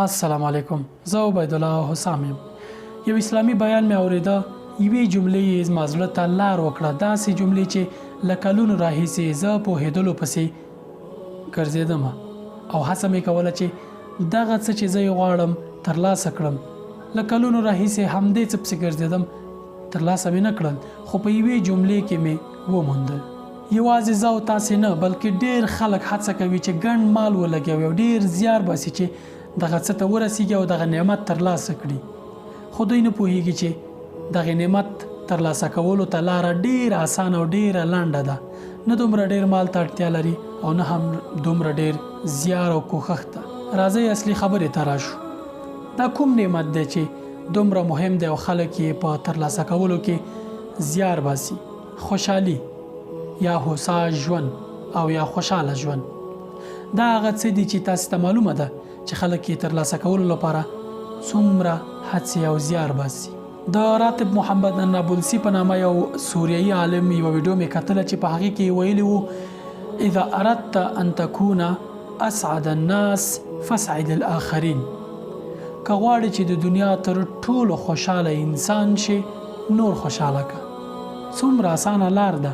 السلام علیکم، زه عبیدالله حسام یم. یو اسلامي بیان مې اورېده، یوې جملې یې زما زړه ته لار وکړه، داسې جملې چې له کلونو راهیسې زه پوهېدلو پسې ګرځېدم او هڅه مې کوله چې دغه څه چې زه یې غواړم ترلاسه کړم. له کلونو راهیسې همدې څه پسې ګرځېدم، ترلاسه مې نه کړل، خو په یوې جملې کې مې وموندل. یوازې زه او تاسې نه، بلکې ډېر خلک هڅه کوي چې ګڼ مال ولګوي او ډېر زیار باسي چې دغه څه ته ورسېږي او دغه نعمت ترلاسه کړي، خو دوی نه پوهېږي چې دغې نعمت ترلاسه کولو ته لاره ډېره اسانه او ډېره لنډه ده، نه دومره ډېر مال ته اړتیا لري او نه هم دومره ډېر زیار او کوښښ ته. راځئ اصلي خبرې ته راشو. دا کوم نعمت دی چې دومره مهم دی او خلک یې په ترلاسه کولو کې زیار باسي؟ خوشحالي یا هوسا ژوند او یا خوشحاله ژوند. دا هغه څه دي چې تاسې ته معلومه ده چې خلک یې ترلاسه کولو لپاره څومره هڅې او زیار باسي. د راتب محمد النابلسي په نامه یو سوریایي عالم یوه ویډیو مې کتله چې په هغې کې یې ویلي وو، اذا اردت ان تکون اسعد الناس فاسعد الاخرین، که غواړې چې د دنیا تر ټولو خوشحاله انسان شې نور خوشحاله که. څومره اسانه لار ده.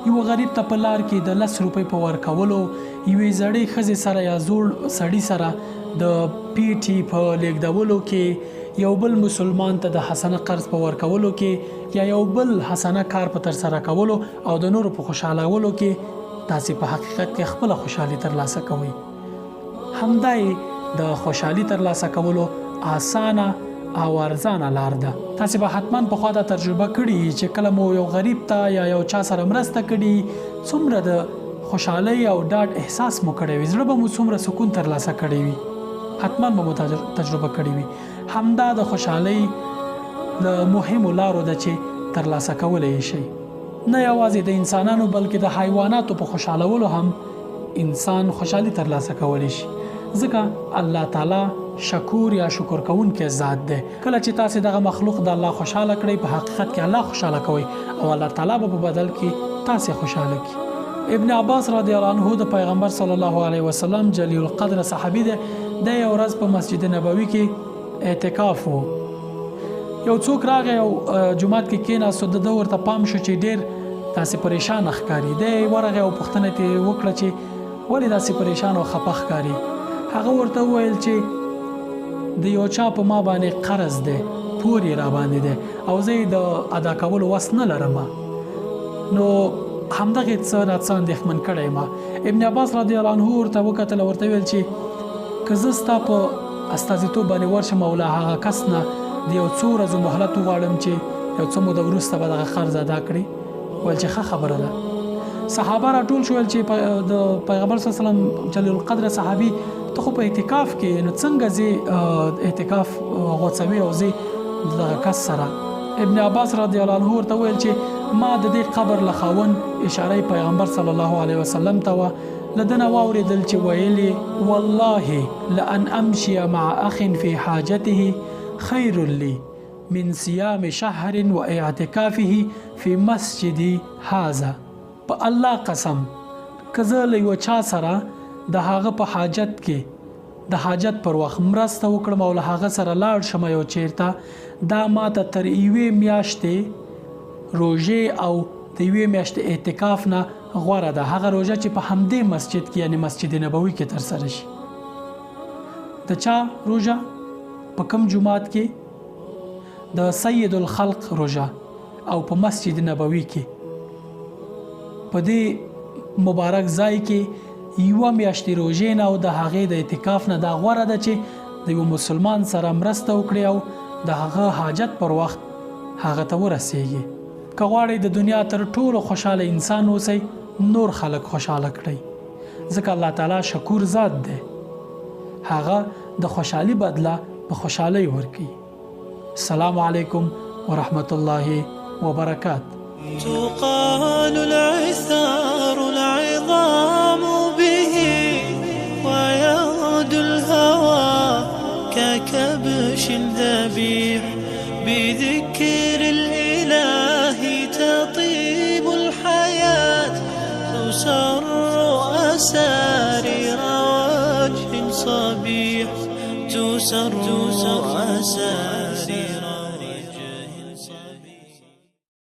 یوه غریب ته په لار کې د لس روپۍ په ورکولو، یوې زړې ښځې سره یا زوړ سړي سره د پیټي په لیږدولو کې، یو بل مسلمان ته د حسنه قرض په ورکولو کې یا یو بل حسنه کار په ترسره کولو او د نورو په خوشحالولو کې تاسې په حقیقت کې خپله خوشحالي ترلاسه کوئ. همدا یې د خوشحالي ترلاسه کولو اسانه او ارزانه لار ده. تاسې به حتما پخوا دا تجربه کړي وي چې کله مو یو غریب ته یا یو چا سره مرسته کړي، څومره د خوشحالۍ او ډاډ احساس مو کړی وي، زړه به مو څومره سکون ترلاسه کړی وي. حتما به مو تجربه کړې وي. همدا د خوشحالۍ له مهمو لارو ده چې ترلاسه کولی یې شئ. نه یوازې د انسانانو بلکې د حیواناتو په خوشحالولو هم انسان خوشحالي ترلاسه کولی شي، ځکه الله تعالی شکور یا شکر کوونکی ذات دی. کله چې تاسې دغه مخلوق د الله خوشحاله کړئ، په حقیقت کې الله خوشحاله کوئ او الله تعالی به په بدل کې تاسې خوشحاله کړي. ابن عباس رضی الله عنه د پیغمبر صلی الله علیه وسلم جلیل القدر صحابي دی. دی یو ورځ په مسجد نبوي کې اعتکاف وو. یو څوک راغی او جومات کې کېناست. د ده ورته پام شو چې ډېر داسې پریشانه ښکاري. دی ورغی او پوښتنه ترې وکړه چې ولې داسې پریشان او خپه ښکاري؟ هغه ورته وویل چې د یو چا په ما باندې قرض دی، پور یې راباندې دی او زه یې د ادا کولو وس نه لرم، نو همدغې څه ناڅه اندېښمن کړی یم. ابن عباس رضی الله عنه ورته وکتل او ورته ویل چې که زه ستا په استازیتوب باندې ورشم او له هغه کس نه د یو څو ورځو مهلت وغواړم چې یو څه موده وروسته به دغه قرض ادا کړي، ویل چې ښه خبره ده. صحابه راټول شول چې د پیغمبر صلی الله علیه وسلم جلیل القدر صحابي، ته خو په اعتکاف کې، نو څنګه ځې اعتکاف غوڅوي او ځې دغه کس سره؟ ابن عباس رضی الله عنه ورته ویل چې ما د دې قبر له خاوند، اشاره پیغمبر صلی الله علیه وسلم ته وه، له ده نه واورېدل چې ویل یې، والله لأن امشي مع اخ في حاجته خیر لي من صيام شهر واعتکافه في مسجدي هذا، په الله قسم که زه له یوه چا سره د هغه په حاجت کې د حاجت پر وخت مرسته وکړم او له هغه سره لاړ شم یو چیرته، دا ماته تر یوې میاشتې روژې او د یوې میاشتې اعتکاف نه غوره ده، هغه روژه چې په همدې مسجد کې یعنی مسجد نبوي کې ترسره شي. د چا روژه؟ په کوم جومات کې؟ د سید الخلق روژه او په مسجد نبوي کې، په دې مبارک ځای کې یوه میاشتې روژې نه او د هغې د اعتکاف نه دا غوره ده چې د یو مسلمان سره مرسته وکړي او د هغه حاجت پر وخت هغه ته ورسیږي. که غواړئ د دنیا تر ټولو خوشحاله انسان اوسئ، نور خلک خوشحاله کړئ، ځکه الله تعالی شکور ذات دی، هغه د خوشحالي بدله په خوشحالۍ ورکوي. السلام علیکم ورحمت الله وبرکات. تقال العثار العظام به ويغدو الهوى ككبش ذبيح، بذكر الإله تطيب الحياة، تسر أسارير وجه صبيح. تسر أسى.